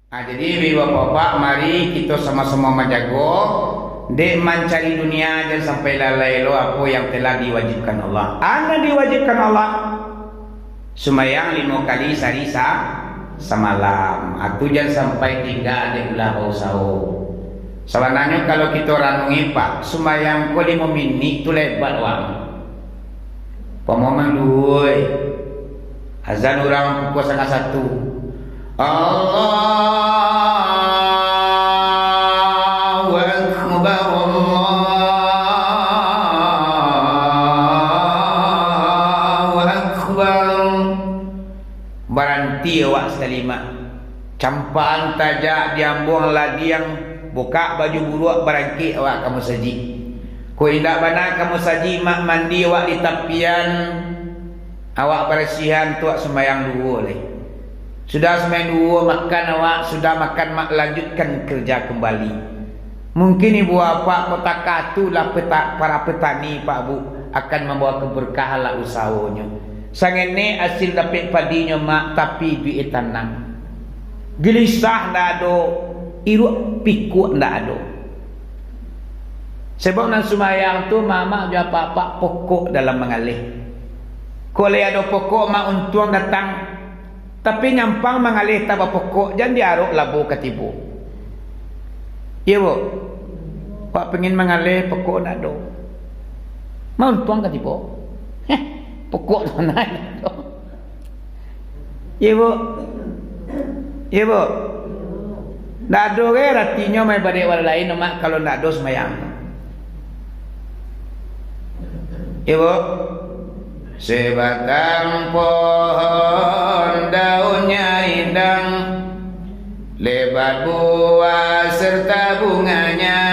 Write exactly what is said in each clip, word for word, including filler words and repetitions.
Ah, jadi, bapak-bapak, mari kito samo-samo manjago, dek mancari dunia, jan sampai lalai lo apo yang telah diwajibkan Allah. A nan diwajibkan Allah, sumbayang limo kali sahari sa-, samalam. Ah, tu jan sampai tingga dek ulah bausaho. Sabananyo, kalau kito ranungi, Pak, sumbayang ko limo minik tu lebat, wak. Pamahaman duo, eh. Azan urang pukua satangah satu. Allahu Akbar, Allahu Akbar. Baranti awak sakali, Mak. Campaan tajak, diambuang ladiang, bukak baju buruak, barangkek awak ka musajik. Kok indak bana ka musajik, Mak, mandi awak di tapian, awak barasiahan tu, awak sumbayang duo lai. Sudah sumbayang duo, makan awak, sudah makan, Mak, lanjutkan kerja kembali. Mungkin ibu bapak kota Katu lah peta-, para petani, Pak Bu, akan mambawa keberkahan lah usahonyo. Sangenek asil dapek padinyo, Mak, tapi duit tanang. Gelisah ndak ado, iruak pikuak ndak ado. Sebab nan sumbayang tu, mamak jo apak-apak pokok dalam mangaleh. Kok lai ado pokok, Mak, untuang datang. Tapi nyampang mangaleh tabapokok, jan diarok labo ka tibo. Iyo, Bu? Wak pingin mangaleh, pokok ndak ado. Ma untuang ka tibo? Heh, pokok tu ndak ado. Iyo, Bu? Iyo, Bu? Ndak ado ge aratinyo main badek wak lain, Mak, kalau ndak ado sumbayang. Iyo, Bu? Sebatang pohon daunnyo rindang, lebat buah serta bunganyo.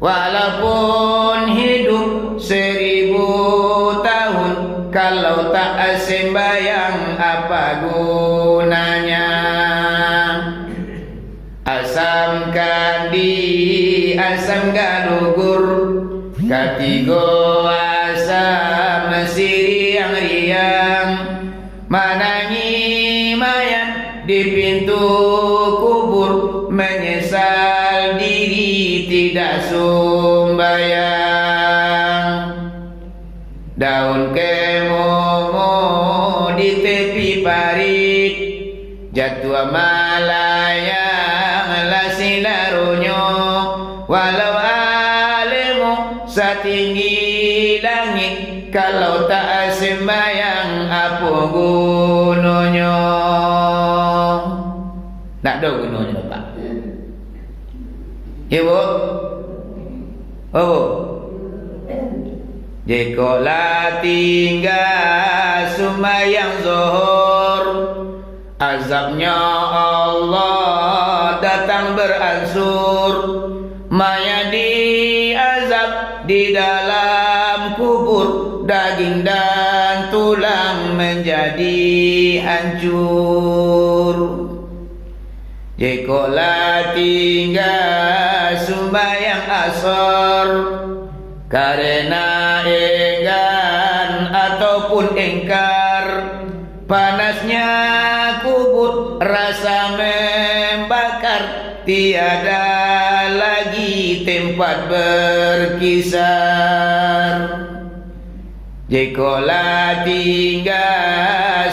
Walaupun hidup seribu tahun, kalau tak sembahyang, apa gunanya? Asam kandi, asam galugur, katigo asam siriang-riang, manangih mayat di pintu kubur, menyesal diri tidak sumbayang. Daun kemomo di tepi parik, jatuah malayang lah silaronyo. Walau alemu satinggi langik, kalau tak sembahyang, apo gunonyo? Ndak ado gunonyo, Pak. Iyo, Bu? Oh, Bu? Jikok lah tingga sumbayang Zohor, azabnyo Allah datang beransur. Mayat diazab di dalam kubur, daging dan tulang menjadi hancur. Jikok lah tingga sumbayang Asar, karena enggan ataupun engkar, panasnya kubur rasa membakar, tiada lagi tempat berkisar. Jikok lah tingga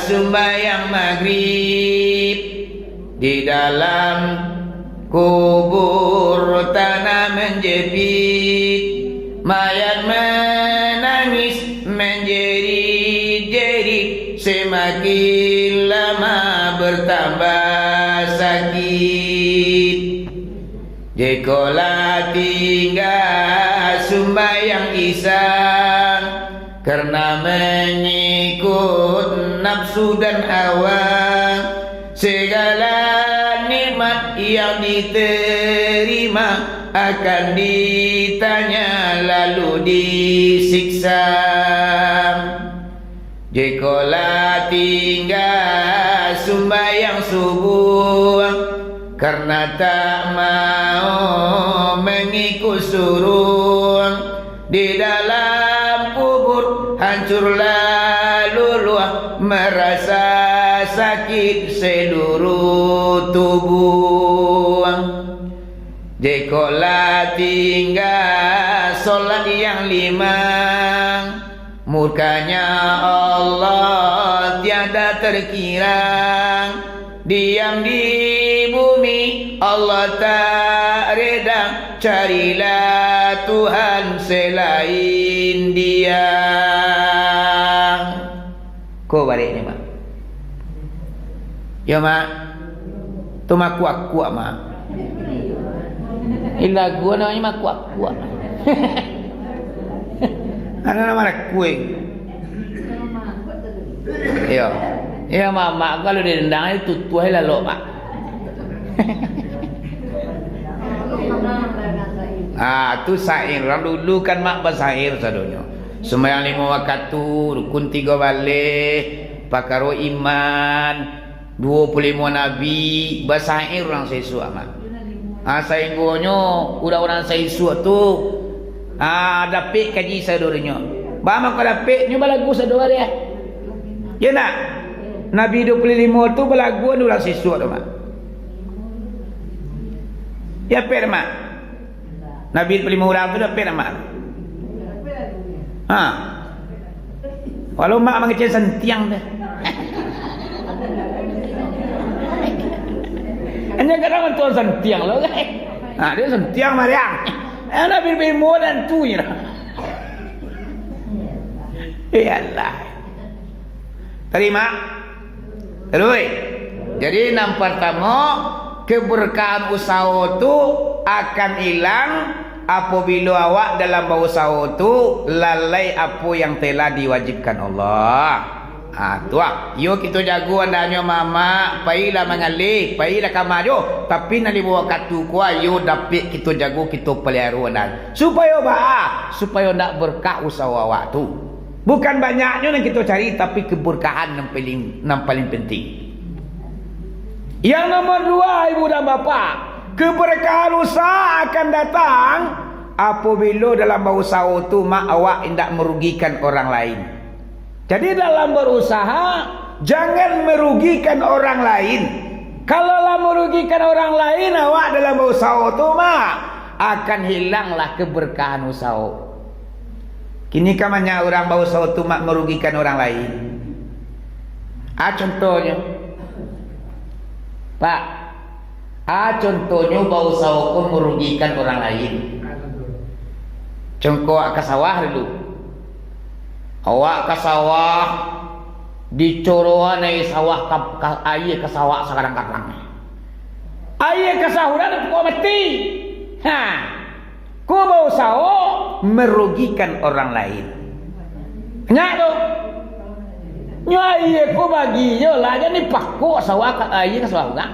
sumbayang Magrib, di dalam kubur tanah menjepit, mayat menangis menjerit-jerit, semakin lama bertambah sakit. Jikok lah tingga sumbayang Isya, karena mengikut nafsu dan hawa, segala nikmat yang diterima akan ditanya lalu disiksa. Jikok lah tingga sumbayang Subuh, karena tak mau mengikut suruh, di dalam kubur hancurlah luluah, merasa sakit seluruh tubuh. Jikok lah tingga solat yang limang, murkanya Allah tiada terkirang. Diam di bumi Allah tak reda, carilah Tuhan selain Dia. Ko bareknyo, Mak. Yo, Mak. Tu makuak-kuak, Mak. Ih, lagu namonyo makuak-kuak. Ado namo lagu, eh? Iyo. Iyo, Mak. Mak, kalau didendang, tutuah lalok, Mak. Ah, tu syair. Urang dulu kan, Mak, basyair sadonyo. Sumbayang limo wakatu, rukun tigo baleh, pakaro iman, duo puluah limo nabi, basyair urang saisuak, Mak. Ah, sainggonyo urang-urang saisuak tu, ah, dapek kaji sadonyo. Baa mangko dapek, nyo balagu sado ari, ah. Yo ndak? Nabi duo puluah limo tu balagu urang saisuak tu, Mak. Yo, dapek, Mak. Nabi duo puluah limo urang tu dapek, Mak. Ha. Walau Mak mangecek santiang tu. Hanya kadang bantuan santiang lo, kan? Ha, dia santiang mariang. Eh, Nabi duo puluah limo dan tu je. Ya Allah. Tarimo. Taruih. Jadi, nan partamo, keberkahan usaho tu akan ilang apabilo awak dalam bausaho tu lalai apo yang telah diwajibkan Allah. Ha, tu ah. Iyo kito jago andaknyo, Mak, pailah mangaleh, pailah ka ma jo. Tapi nan limo wakatu ko, iyo dapek kito jago, kito paliaro andaknyo. Supayo baa? Supayo ndak berkah usaho awak tu. Bukan banyaknyo nan kito cari, tapi keberkahan nan paling, nan paling penting. Yang nomor dua, Ibu dan Bapak, keberkahan usaha akan datang apabilo dalam bausaho tu, Mak, awak indak merugikan orang lain. Jadi, dalam berusaha, jangan merugikan orang lain. Kalau lah merugikan orang lain, awak dalam bausaho tu, Mak, akan hilanglah keberkahan usaho. Kini kan banyak urang bausaho tu, Mak, marugikan urang lain. Ah, contohnyo. Pak, ah, contohnyo bausaho ko marugikan urang lain. Contoh ka sawah dulu. Awak ka sawah, dicoroan aia sawah ka, ka, aia ka sawah sagadang-gadang. Aia ka sawah urang dipokok mati. Ha. Ko bausaho marugikan orang lain. Nyak tu. Nyo aia ko bagi jo lah, jan dipakok sawah ka, aia ka sawah urang.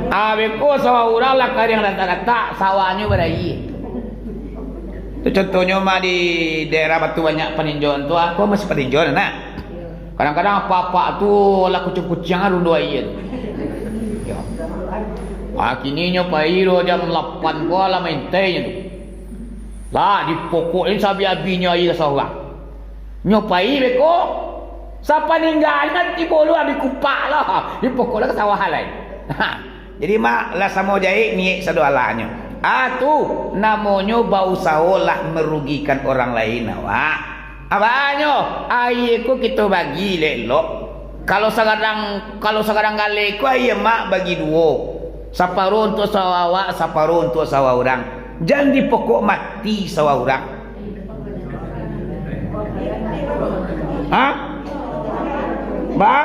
Abih ko sawah urang lah kariang ratak-ratak, sawahnyo baraia. Tu contohnyo mah di daerah Batu Banyak paninjauan tu, ah, ko masih paninjauan, nah. Kadang-kadang apak-apak tu lah kuciang-kuciang rundo aia tu. Yo. Ah, kini nyo pai lo jam lapan ko lah maintai nyo tu. Lah, dipokok ni saabih-abihnyo aia ka sawah. Nyo pai beko, sapaningganyo tibo lo abih kupak lah. Dipokok lah ka sawah lai. Ha. Jadi, Mak, lah samo jahek niek sado alanyo. Ah, tu namonyo bausaho lah marugikan orang lain, awak. Apanyo? Aia ko kito bagi elok-elok. Kalau sagadang, kalau sagadang galeh ko aia, Mak, bagi duo. Saparo untuak sawah awak, saparo untuak sawah urang. Jan dipokok mati sawah urang. Ha? Ba?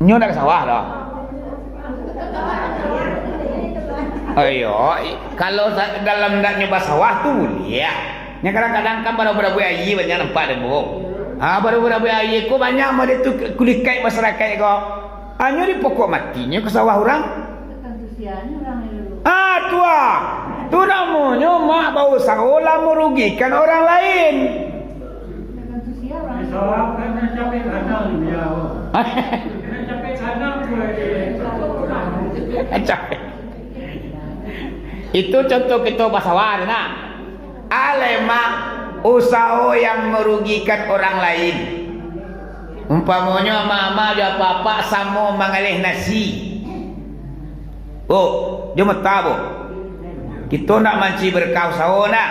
Nyo ndak ka sawah doh. Ayo, i-, kalau sa-, dalam ndak nyo basawah tu buliah. Nyo kadang-kadang kan barabuik-rabuik aia banyak nampak dek ambo. Ha, barabuik-rabuik aia ko banyak model tu kulikaik masyarakaik ko. Hanyo dipokok matinyo ka sawah urang. Ah, tu ah. Tu namonyo mak bausaho lah marugikan orang lain. Di sawah kan nan capek gadang dia. Nan capek gadang tu lagi. Capek. Itu contoh kito basawah tu, nah. Alai mak, usaho yang marugikan orang lain. Umpamonyo amak-amak jo apak-apak samo mangaleh nasi. Oh, jo mata, bo. Kito ndak manci berkah usaho ndak.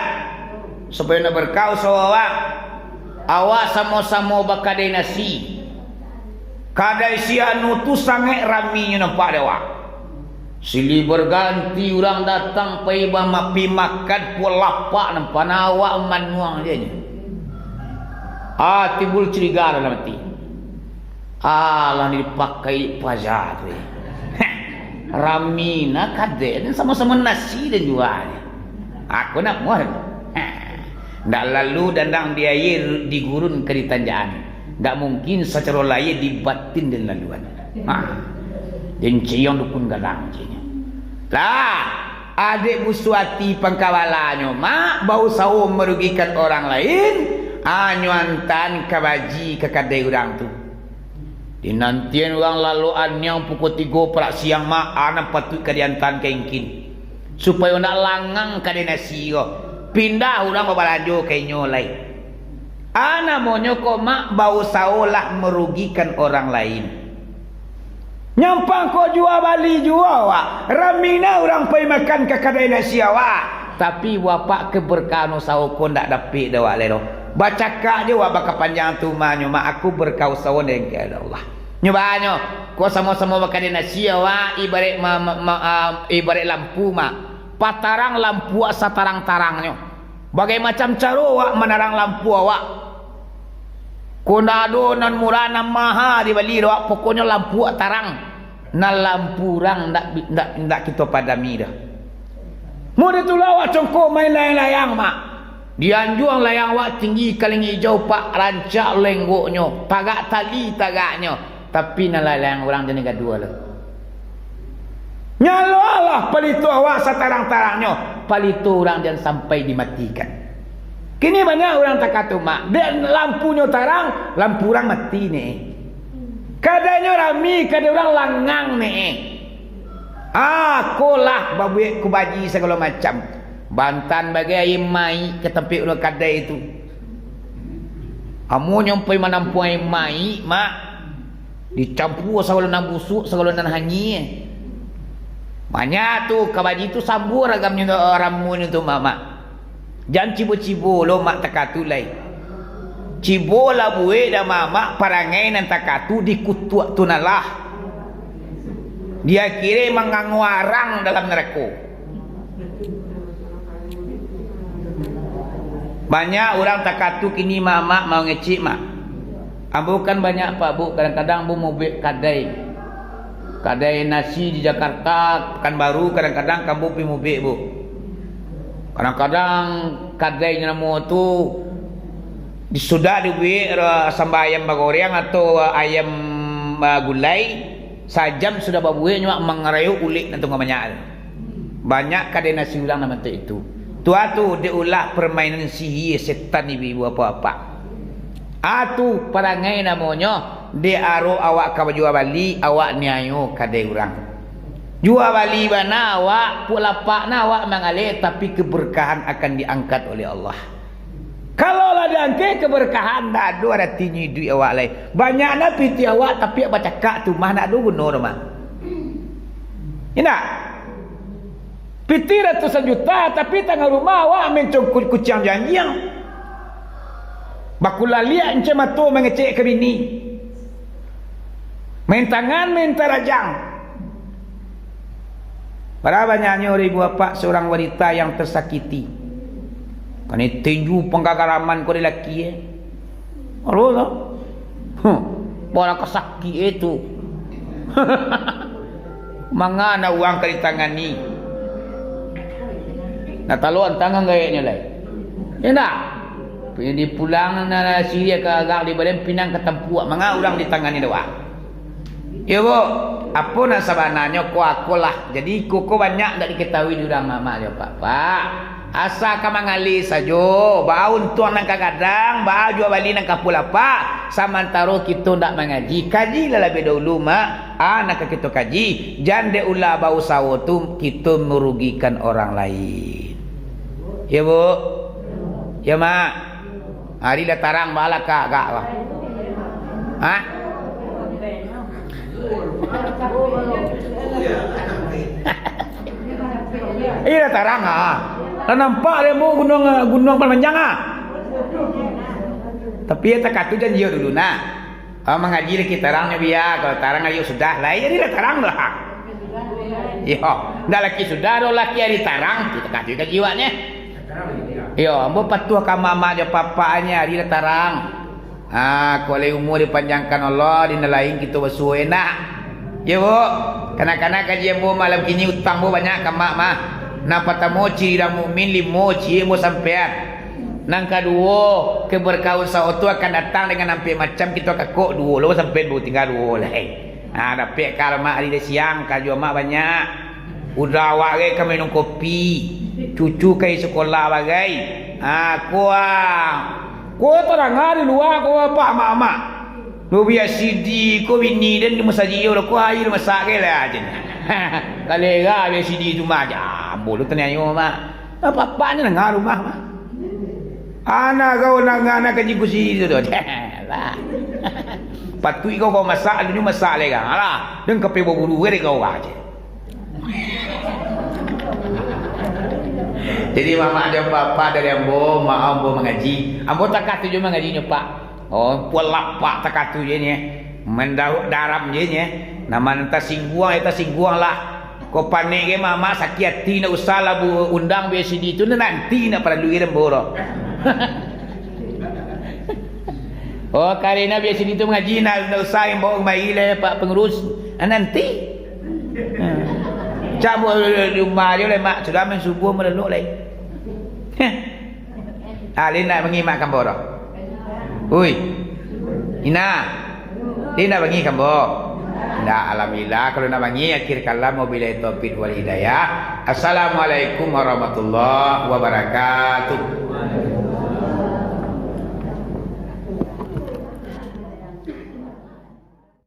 Supayo ndak berkah usaho awak, awak samo-samo bakadai nasi. Kadai si anu tu sangaik raminyo nampak dek awak. Silih berganti urang datang pai bamapi makan puak lapak nan panawak manuang je nyo. Ah, timbul curiga dalam ati. Alah ni dipakai paja tu, eh. Rami na kadai, dan samo-samo nasi dan jua. Aku nak muar. Ndak lalu dandang di aia, di gurun ka di tanjaan. Ndak mungkin sacaro lahia di batin den laluan. Ha. Den ciong dukun gadang, ciong. Lah, adek busuati pangkabalanyo, mak, bausaho marugikan orang lain, anyo antaan ka baji ka kadai urang tu. Dinantian urang lalok aniang pukua tigo parak siang, mak, a nan patuik ka diantaan ka ingkin. Supayo ndak langang kadai nasi ko, pindah urang babalanjo ka inyo lai. A namonyo ko, mak, bausaho lah marugikan orang lain. Nyampang ko jua bali juo awak, rami na urang pai makan ka kadai nasi awak. Tapi wapak keberkahan usaho ko ndak dapek dek awak lai doh. Bacakak je awak bakapanjang tu, manyo, mak, aku berkah usaho dek Allah. Nyo banyo, ko samo-samo bakadai nasi awak, ibaraik ma-, ma-, ma-, ah, ibaraik lampu, mak. Patarang lampu awak satarang-tarangnyo. Bagai macam caro awak manarang lampu awak. Ko ndak ado nan murah, nan maha dibali dek awak, pokoknyo lampu awak tarang. Nan lampu urang ndak bi-, ndak, ndak kito padami doh. Mudah tu lah awak congko main layang-layang, mak. Dianjuang layang awak tinggi kalingik ijau, pak, rancak lenggoknyo, tagak tali tagaknyo, tapi nan layang urang jan digaduah lo. Nyalolah palito awak satarang-tarangnyo, palito urang jan sampai dimatikan. Kini banyak urang takatu, mak, dek lampunyo tarang, lampu urang mati ne. Kadainyo rami, kadai urang langang ne. Ah, ko lah babuek kubaji sagalo macam. Bantan bagai aia maik ka tampek urang kadai tu. Amonyo pai manampuang aia maik, mak, dicampua sagalo nan busuak, sagalo nan hanyia. Banyak tu, kabaji tu sambua ragamnyo, ramunyo tu, mak, mak. Jan cibo-cibo lo mak takatu lai. Cibo lah buek dek mamak, parangai nan takatu dikutuak tu nan lah. Diakhiri mangango arang dalam narako. Banyak urang takatu kini mamak mangecek, mak. Ambo kan banyak, pak, bu, kadang-kadang ambo mubek kadai. Kadai nasi di Jakarta, Pekanbaru, kadang-kadang ka ambo pi mubek, bu. Kadang-kadang kadai namo tu, sudah dibuek, eh, samba ayam bagoreng atau, eh, ayam, eh, gulai, sajam sudah babuek nyo mangarayok ulek nan tungga banyak tu. Banyak kadai nasi urang nan bantuak itu. Tu a tu dek ulah permainan sihia setan ibu-ibu apak-apak. A tu parangai namonyo, dek arok awak ka bajua bali, awak niayo kadai urang. Jua bali bana awak, puak lapak na awak mangaleh, tapi keberkahan akan diangkat oleh Allah. Kalau lah diangkek keberkahan, ndak ado aratinyo iduik awak lai. Banyak na pitih awak, tapi bacakak tu mah ndak ado guno doh mah. Indak? Pitih ratusan juta, tapi tangah rumah awak main congkut kuciang jo anjiang. Bakulaliak incek mato mangecek ka bini. Main tangan, main tarajang. Bara banyaknyo ibu apak seorang wanita yang tersakiti. Kan tinju panggagaraman ko di laki, eh. Alo tu. Huh. Bara kasakik itu. Mangana urang ka ditangani. Nah, taloan tangan gaeknyo lai. Indak? Pi-, dipulang na siriah ka agak di badan pinang ka tampuak. Manga urang ditangani dek awak? Iyo, bu. Apo nan sabananyo ko akolah. Jadi, iko ko banyak ndak diketahui di urang mamak jo apak-apak. Asa ka mangalih sajo, baa untuang nan ka gadang, baa jua bali nan ka puak lapak, samantaro kito ndak mangaji. Kajilah labiah dahulu, mak, a nan ka kito kaji, jan dek ulah bausaho tu kito marugikan orang lain. Yo, bu? Yo, mak? Ari lah tarang, baalah ka agak ko. Ha? Iyo, lah tarang, ha. Lah nampak dek ambo gunuang, gunuang Padang Panjang, ha. Tapi, iyo, takah tu janji dulu, nah. Kalau mangaji laki tarangnyo bia, kalau tarang ayo sudah, lah, iyo, lah tarang tu, ha. Iyo, ndak laki sudah, doh laki ari tarang, tu takah tu kaji awaknyo. Iyo, ambo patuah ka mamak jo papaknyo, ari lah tarang. Ah, kok lai umua dipanjangkan Allah, di nan lain kito basuo enak. Yo, Bu. Kanak-kanak kaji ambo malam kini, utang ambo banyak ka mak mah. Nan partamo, ciri urang mukmin, limo ciri ambo sampaian. Nan kaduo, keberkahan saoto akan datang dengan ampek macam kito kakok, duo lo sampaian, Bu, tingga duo lai. Ah, dapek ka mak ari siang, karajo mak banyak. Uda awak gai ka minum kopi, cucu ka sikolah bagai. Ha, ko, ah. Ko tadanga di lua ko, apak amak-amak. Lo biak sidi ko bini den di masajik yo, ko aia masak gai lah, jen. Kalera biak sidi tu mah, jambo lo taniayo mah. Apak-apak ni danga rumah mah. Anak kau danga, anak kaji kusi tu, tu. Lah. Patuik kau, kau masak, alun masak lai kau. Alah, den kape baburu gai kau aja. Jadi, mamak jo apak dari ambo, mak ambo mangaji. Ambo takah tu jo mangaji nyo, Pak. Oh, pualah, Pak, takah tu je nyo. Mandauak daram je nyo. Nama nan tasingguang, yo tasingguang lah. Kok panek ge mamak sakik ati, ndak usah lah bu undang B C D tu, nanti ndak paralu ge ambo doh. Oh, karena B C D tu mangaji, ndak, ndak usah imbau kemari lai, Pak Pengurus. Ah, nanti. Ha. Cak buek di rumah ajo lai, Mak. Sudah main subuah malelok lai. Heh. Ah, lai ndak mangimak ka ambo doh. Ui. Ina. Lai ndak mangi ka ambo. Ndak, alhamdulillah. Kalau ndak mangi, akhir kalam, wabillahi taufiq wal hidayah. Assalamualaikum warahmatullahi wabarakatuh.